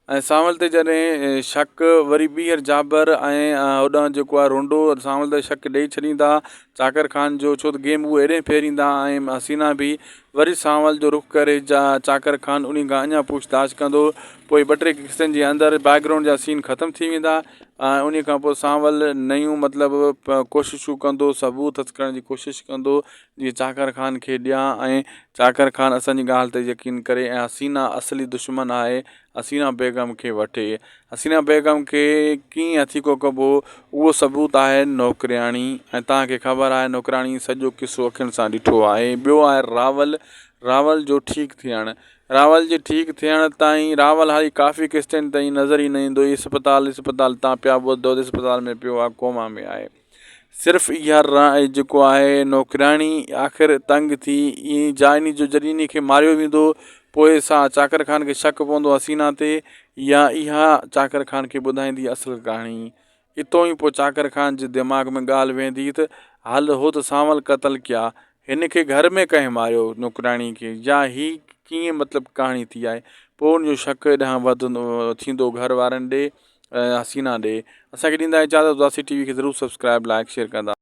۽ سانول تي جڏهن شڪ وري ٻيهر جابر ۽ هوڏانهن جيڪو آهي رونڊو سانول تي شڪ ڏئي ڇڏيندا چاڪر خان جو ڇو ته گيم اهو ايڏي ڦيريندا ۽ حسينا به وري سانول جو رخ ڪري جا چاڪر خان انهي کان اڃا پڇ تاڇ ڪندو پوء ٻه ٽي قسطن جي اندر بيڪ گرائونڊ جا سين ختم ٿي ويندا ۽ انهي کان پوء سانول نيون مطلب ڪوششون ڪندو ثبوت هٿ ڪرڻ جي ڪوشش ڪندو جيئن چاڪر خان کي ڏيان ۽ چاڪر خان اسان جي ڳالهه تي يقين ڪري ۽ حسينا اصلي دشمن آهي حسينا بيگم کي وٺي. حسينا بيگم کي ڪيئن هٿيڪو ڪبو اهو ثبوت آهي نوڪرياڻي ۽ توهان کي خبر آهي نوڪرياڻي سڄو قصو اکين سان ڏٺو آهي. ٻيو آهي راول، راول جو ٺيڪ ٿيڻ. راول جي ٺيڪ ٿيڻ تائين راول هاري ڪافي قسطين تائين نظر ئي نه ايندو اسپتال اسپتال تان پيا ٻڌو ته اسپتال ۾ پيو آهي ڪوما ۾ آهي. صرف اها راء جيڪو آهي نوڪرياڻي آخر تنگ ٿي ائين جا انهي جو جڏهن انهي کي ماريو ويندو پوء سا چاڪر خان کي شڪ پوندو حسينا تي يا اها چاڪر خان کي ٻڌائيندي اصل ڪهاڻي اتو ئي پوء چاڪر خان جي دماغ ۾ ڳالهه ويندي ته هل هو ته سانول قتل ڪيا هن کي گهر ۾ ڪنهن ماريو نوڪرياڻي کي يا هي ڪيئن مطلب ڪهاڻي ٿي آهي پوء ان جو شڪ ايڏانهن وڌندو ٿيندو گهر وارن ڏي ۽ حسينا ڏي اسان کي ڏيندا اجازت اداسي ٽي وي کي ضرور سبسڪرائب لائڪ شيئر ڪندا.